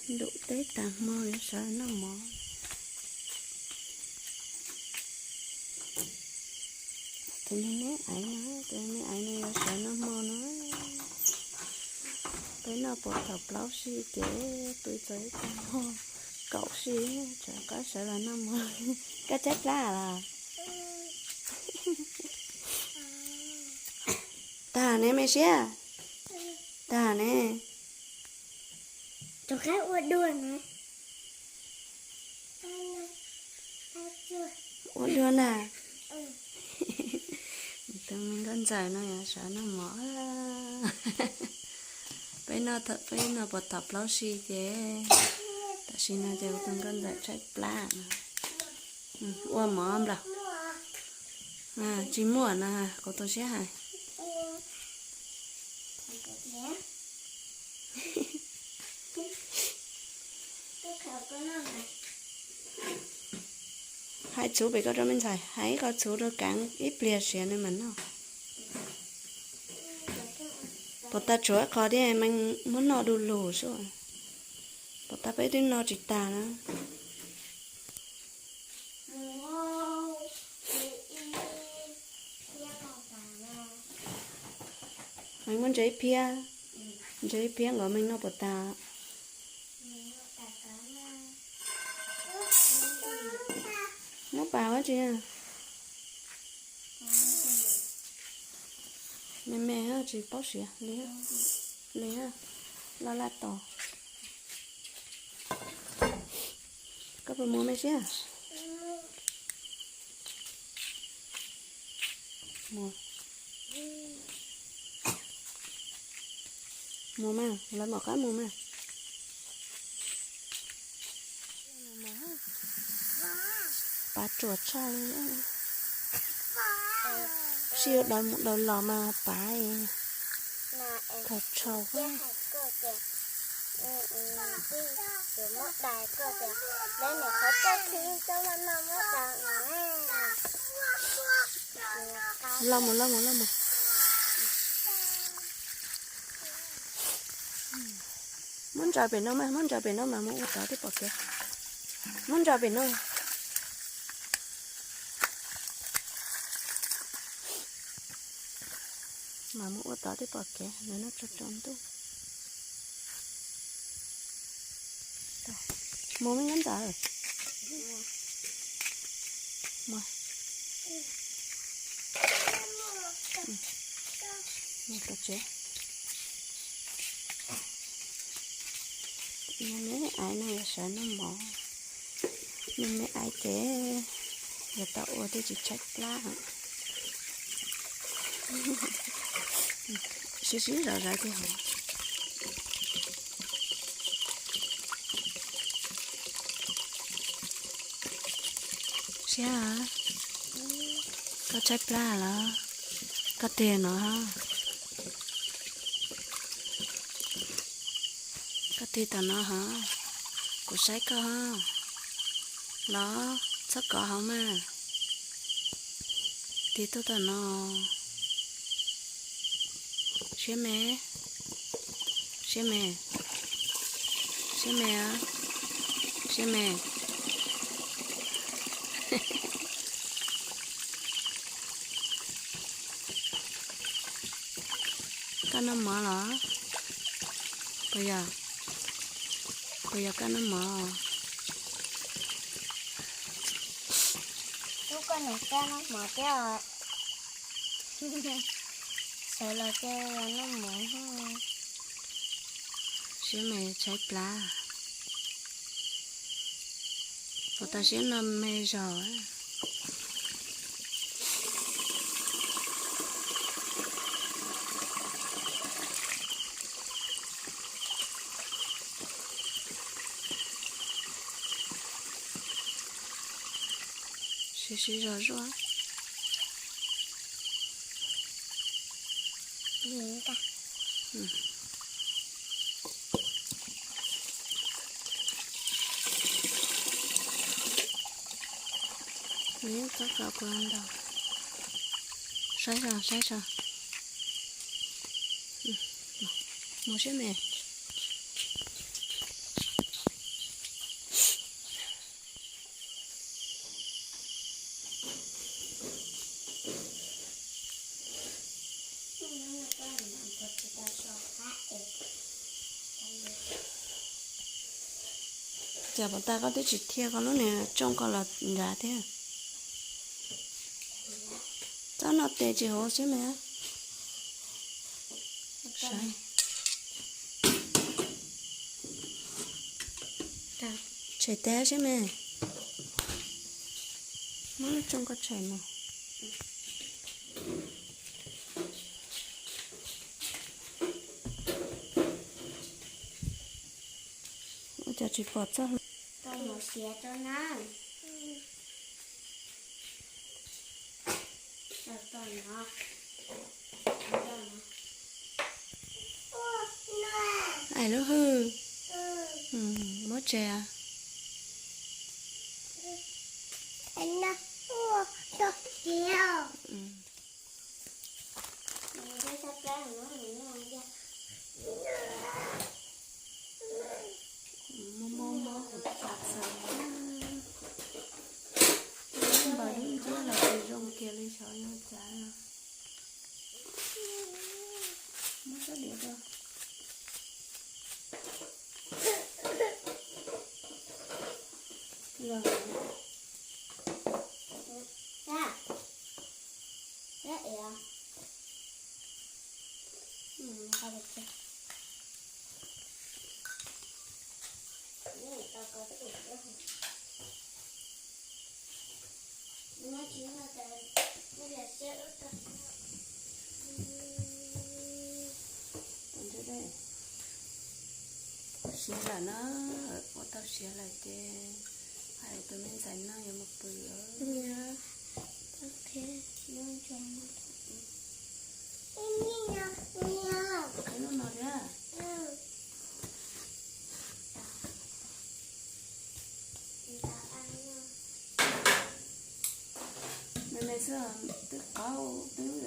Ntuj teb tag hmo yuav sawv noj mov. Tus me me aiv no, tus me me aiv no yuav sawv noj hmo no. Peb noj puas thaum plaub sij ces pw txog ib tag hmo kaum sij tseem qab sawv los noj mov. Koj tshaib plab los? Tag ne me siab. Tag ne. Rov qab ua dua na. Ua dua na. Tus me nkauj ntxawm no yuav sawv noj mov. Peb noj, peb noj puas thaum plaub sij ces tam sim no ces kuv tus nkauj ntxawm tshaib plab no. Ua mov nplaum. Tsis muaj no, kuv tus siab hais. Hais txhuv pem koj rau me ntxhais, hais ib qho txhuv rau kaav ib pliag siav nws mam noj. Puas tas tshuav ib qho thiab, muab noj du lug xwb. Puas tas peb twb noj tsis tag na. Meej muab ntse ib phiab, ntse ib phiab nkaus meej noj puas tas. Muab pas ua tsi? Me me tsis paub siav li, li laj laj tos. Koj puas mus me siab? Mus, mus mas, lawv mam qab mus mas. Pav ruam tshaj li. Sij hawm daws mus daws los mas pav thaum tsaus. Los mus, los mus, los mus. Muab ntsaws pem no mas, muab ntsaws pem no mas mus ua tod twb pom kev. Muab ntsaws pem no. Mas mus ua tod twb pom kev, lawv noj tsaus tsaus ntuj. Mus me nkauj ntxawm. Mus, mus tom tsev. Me me aiv no yuav sawv noj mov. Me me aiv ces yuav tau ua thiaj tsis tshaib plab. Sib sib zov zov kiag hov. Siab, koj tshaib plab los? Koj tig no, koj tig tom no hov, kuv saib koj hov. Los txhob kov hauv mas, tig tuaj tom no. Siab me, siab me, siab me, siab me. Koj noj mov los? Puas yog, puas yog koj noj mov? Ub, koj niam koj noj mov thiab os. Sawv los ces noj mov. Siab me tshaib plab. Puas tau siab no me zog. Sib sib zog zuaj. Nws yeej txob kos kuv ntau. Saib zog, saib zog. Mus siab me. Yog puas tas koj twb tsis thiaj koj lub niag tsooj koj los nrad thiab. Txhob noj tes tsis huv xwb me. Tshem tes seb me. Muab lub tsooj koj tshem mus. Ua cas tsis pom txoj hlua. Aim lub hwj. Muab tseg. Mob mob mob hauv txav. Npawg lub ntsiab los tsis zoo kiag li xyov yog cas. Muab sab diav rau. Siav lawm na, ua tau siav lawm ces hais tus me ntxhais no yuav mus pw. Lub no thiab. Me me xwb twb qaub, twb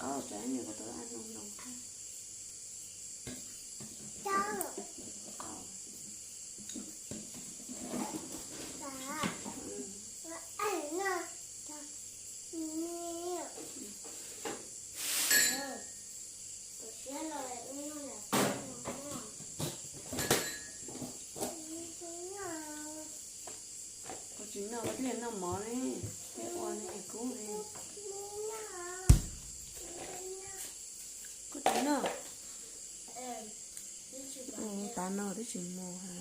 qaub tsam ib pliag kuv tus ab noo noo thiab. Kuv tsis noj, kuv twb noj mov ne, ua ne kub ne. Kuv tsis noj. Tav no twb tsis mus ha.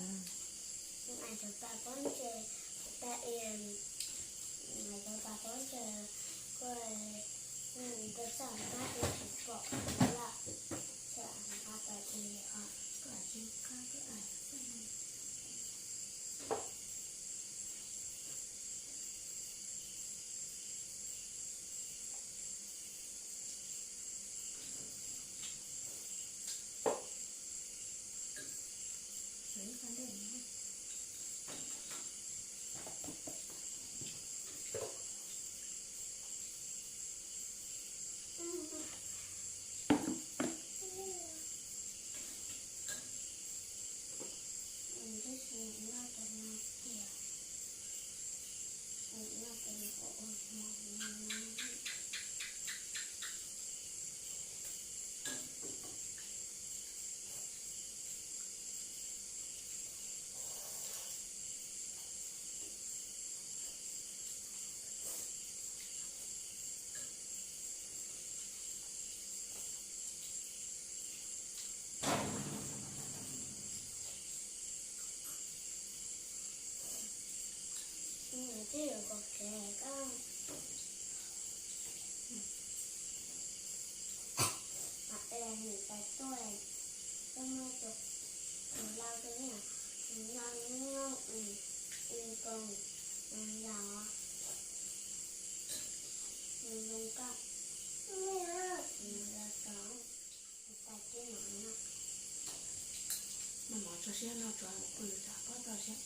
Noj mov tso siab no tso pw tas pob tau siab,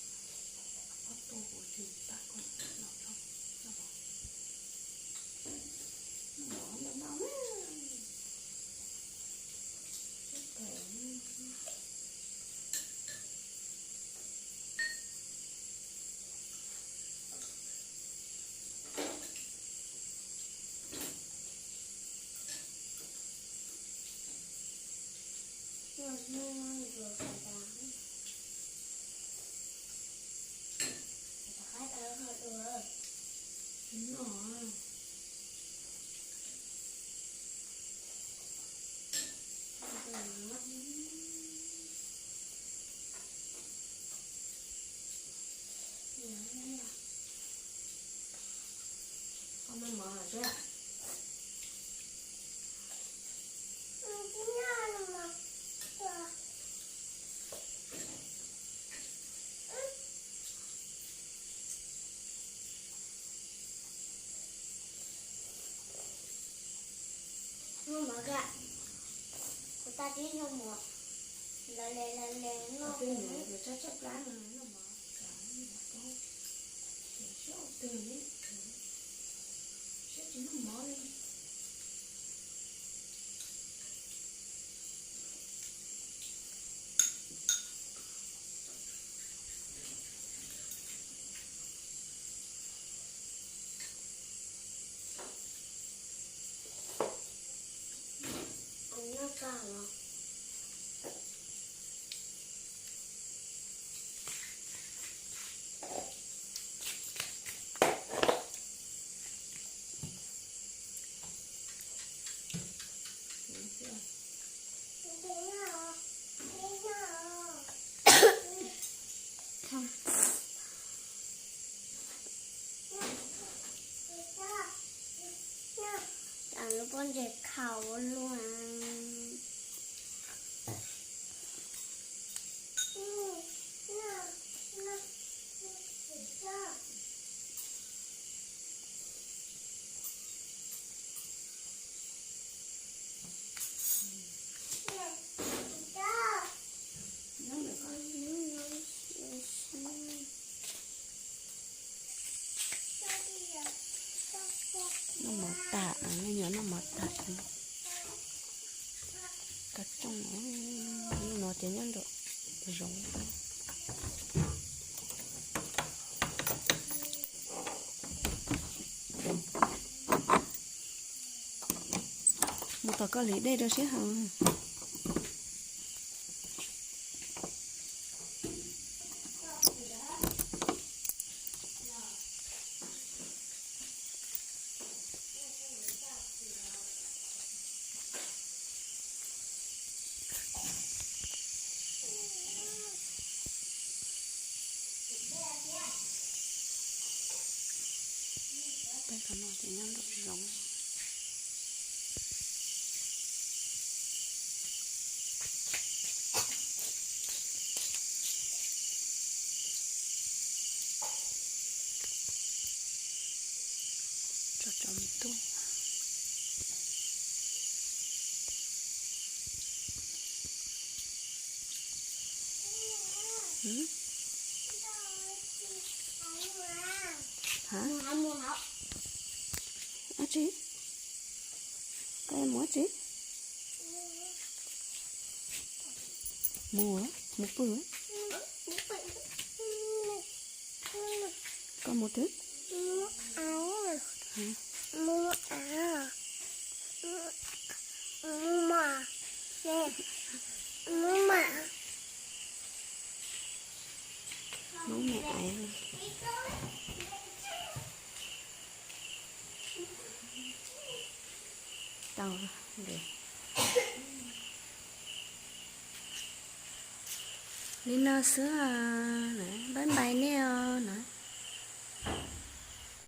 pob tu kuv tsis tas koj no tso. Noj mov no no na. Noj mov, kuv tau tib nyuag mov lawv le lawv le noj. Siab tsis noj mov li. Lub pob ntseg khaus luaj. Noj mov tas, me nyuam noj mov tas. Kav tsooj no ces nyob nram zoov. Mus tom koj hliv dej rau siab haus. Peb qhov no ces nyob nram zoov. Tso tso mus tuaj. Hab tsi? Koj mus tsi? Mus, mus pw. Koj mus twg? Hnub me aiv. Tau, li no xwb, bye bye nej os na.